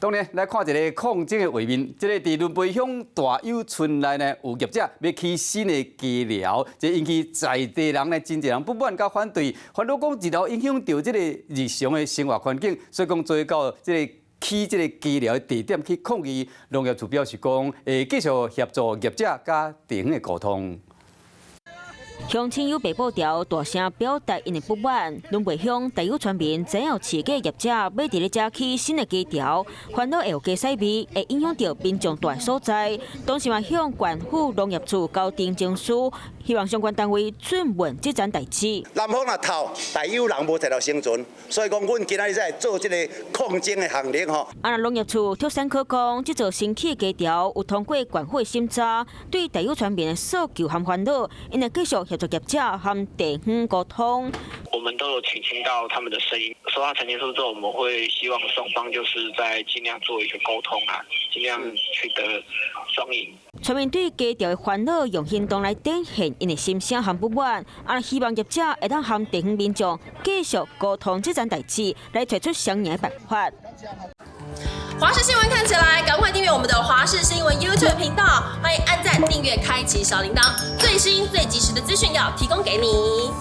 當然來看一个抗爭的畫面，這个佇崙背鄉大有村內呢，有業者欲起新的雞寮，這引起在地人呢真濟人不滿佮反對，煩惱講日後影響著這个日常的生活環境，所以講做到這个起這个雞寮的地點去抗議。農業處表示講，會繼續協助業者佮地方的溝通。鄉親有白布條大聲表達𪜶的不滿，崙背鄉大有村民知影飼雞業者欲佇咧遮起新的雞寮，煩惱會有雞屎味，會影響著民眾蹛的所在。當時嘛向縣府農業處交呈情書，希望相關單位詢問這層代誌。南風若透，大有人無才度生存，所以講，阮今仔日才會做這個抗爭的行列吼。啊，農業處畜產科講，這座新起的雞寮有通過縣府的審查，對大有村民的訴求和煩惱，𪜶會繼續協助業者和地方溝通。我們都有傾聽到他們的聲音，收到陳情書之後，我們會希望雙方就是在盡量做一個溝通啊，盡量取得雙贏。村民對雞寮的煩惱用行動來展現𪜶的心聲和不滿，啊，希望業者會當和地方民眾繼續溝通這層代誌，來提出雙贏的辦法。華視新聞看起來，趕快訂閱我們的華視新聞 YouTube 頻道，歡迎按讚、訂閱、開啟小鈴鐺，最新最及時的資訊要提供給你。